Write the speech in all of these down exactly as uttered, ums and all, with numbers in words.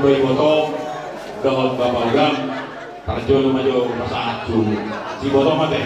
Iboto dohot Bapa Ulam, parjolo ma jo pasahat tu si Iboto ma te.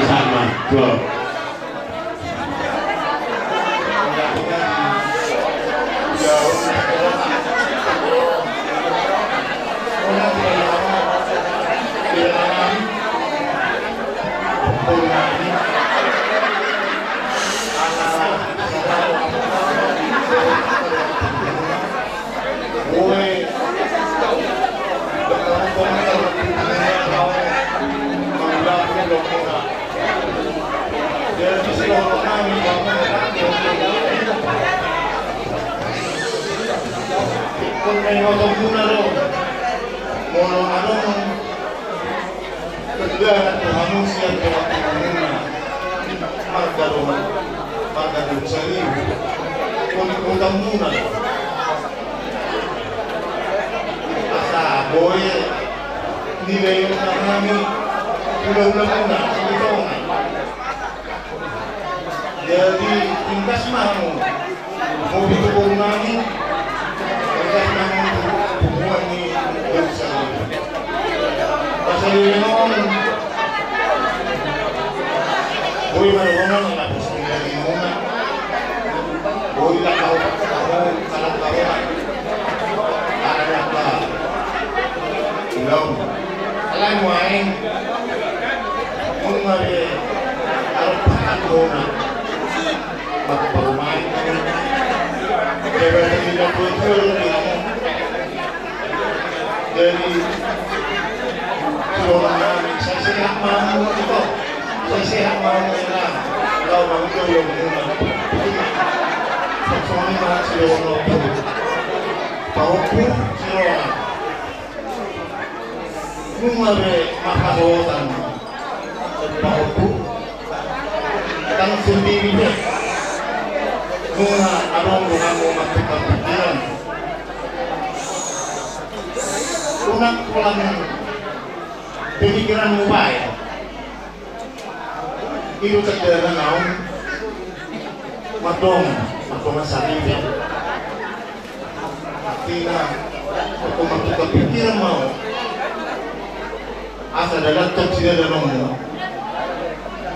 Sama, dua. Molo adong Berdoa tu hamu sian Tuhan Tuhanmuna. Marga do, marga do saliu. Koni utamuna. Asa boi nilai hami hula-hulamuna, sini tonga. Jadi, tingkas ma hamu. Hobi tu boru nami. Tingkas ma hamu tu boru ni Yerusalem. Pasal ini on. Boi ma dohonon na pos dari muna. Boi tak tahu, tahu, salah tahu. Ada apa? Belum. Alai muaeng. Nunga be arep pakat bona. Maka parumaen. Jabatan di dapur itu lu bilang. Jadi, suara nami, saya sehat mau itu. Saya sehat mau itu. Kau mau itu yang mana? Suami mana sudah mau. Tahu pun suara. Nunga be marhasohotan. Pahopu. Tang sendiri be. Nunga adong do hamu martukar pikiran. Unang pola pemikiranmu baen. I do tanda na naung mardongan, mardongan saripe. Artina, mardongan tukar pikiran ma on. Asa dalan tong sida dalan ma.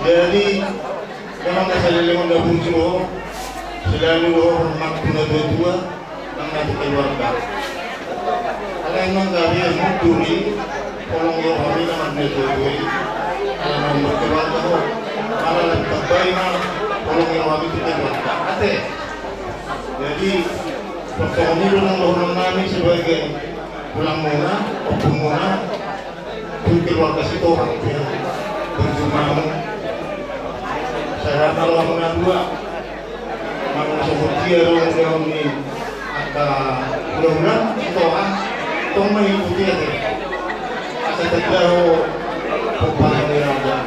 Jadi, memang na saleleng on na burju do, selalu do hormat tu na tua-tua. Nang na tu keluarga. Alai nang gabe munduri, holong i rohami na marnetotoi. Ala na umur keluarga ho. Ala na tabai ma, holong i rohami tu keluarga. Ate. Jadi, songon i do nang dohonon nami sebagai tulangmuna, ompunmuna. Tu keluarga Sitohang, ya. Berjumpa. Saya malu amuna dua. Mangasuhon dia dong, dia ni. Angka undang-undang Sitohang. Tong mengikuti aja. Asa terdahulu. Pembahagian aja.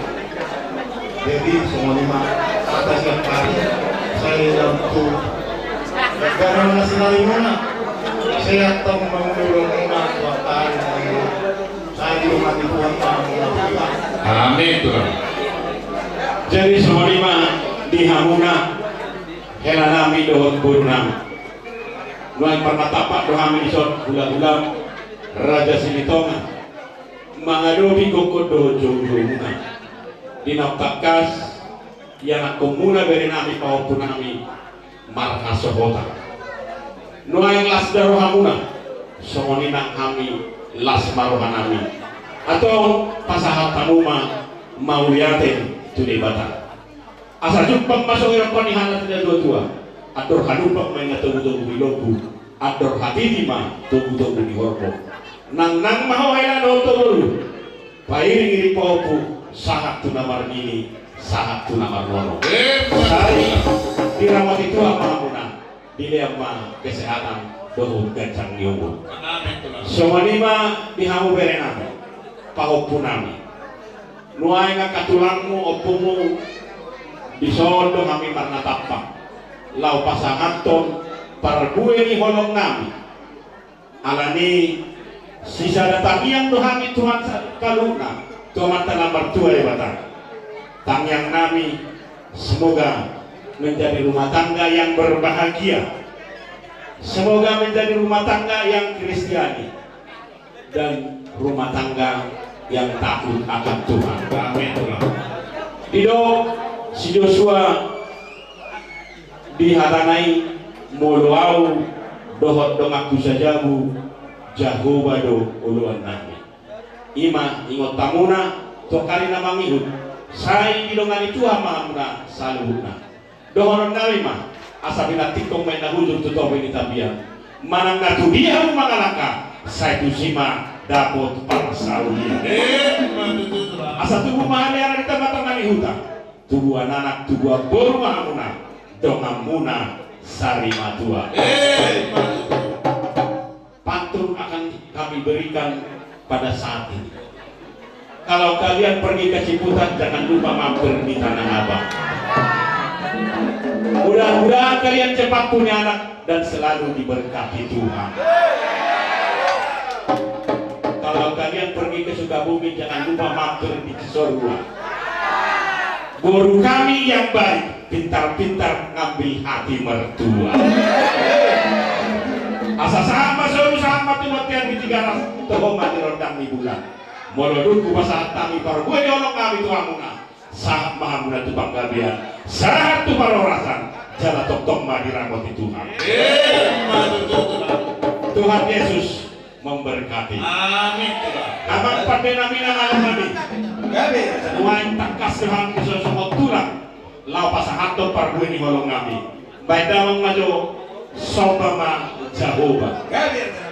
Jadi, songon i ma, atas yang kami, saya dalam tu. Karena nasi lari mana? Saya tahu mengulang-ulang, Tuhan. Saya di rumah di Tuhan, Tuhan. Amin, Tuhan. Jadi, songon i ma di hamuna, hela nami dohot boru nami. Nuaeng marmartapak do hami dison, hula-hula, Raja Silitonga. Mangadopi gokhon dohot joujoumuna. Di na tangkas, ianakhonmuna bere nami pahompu nami marhasohotan. Nuaeng las do rohamuna, songon i nang hami las ma roha nami. Antong pasahat hamu ma mauliate tu Debata. Asa jumpang ma songon i rap ni hata ni na tua-tua. Andor hajumpang ma i na togu-togu di lombu. Andor hatiti ma togutogu ni horbo. Nangnang ma ho hela dohot ho boru. Pairingiring pahompu sahat tu na marnini, sahat tu na marnono. Emma. Sai diramoti Tuhan ma hamuna, dilehon ma kesehatan dohot ganjang ni umur. Amin. Songon i ma di hamu berenami, pahompunami. Nuaeng angka tulangmu, ompumu, dison do hami marnatampak laho pasahathon parbue ni holongnami. Alani sisada tangiang do hami Tuhan sa-, saluhutna tu Amanta na martua Debata. Tangiangnami, semoga menjadi rumah tangga yang berbahagia. Semoga menjadi rumah tangga yang Kristiani dan rumah tangga yang takut akan Tuhan. Amin. Didok si Josua di hatana i, molo ahu dohot donganku sajabu, Jahowa do oloannami. I ma ingot hamuna tu angka ari na mangihut, sai didongani Tuhan ma hamuna saluhutna. Dohononnami ma, asa pinantikhon ma inna hujur tu topi ni tapian. Manang na tu dia hamu mangalangka, sai tusi ma dapot parsaulian. Emma tutu, Tulang. Asa tubu ma haliara di tongatonga ni huta, tubuan anak, tubuan boru ma hamuna, donganmuna sari matua. Emma tutu. Pantun akan kami berikan pada saat ini. Kalau kalian pergi ke Ciputat, jangan lupa mampir di Tanah Abang. Mudah-mudahan kalian cepat punya anak dan selalu diberkati Tuhan. Kalau kalian pergi ke Sukabumi, jangan lupa mampir di Cisarua. Boru kami yang baik, pintar-pintar ngambil hati mertua. Asa sahat ma solu, sahat ma tu bontean ni Tigaras, toho ma di rondang ni bulan. Molo dung hupasahat hami parbue ni holongnami tu hamuna, sahat ma hamuna tu panggabean, sahat tu parhorasan, jala tongtong ma diramoti Tuhan. Emma tutu, Tulang. Tuhan Yesus memberkati. Amin, Tulang. Amang pandenami, nang alunami. Gabe. Nuaeng tangkas do hami songon tulang laho pasahathon parbue ni holongnami. Baen damang ma jo, somba ma Jahowa. Gabe.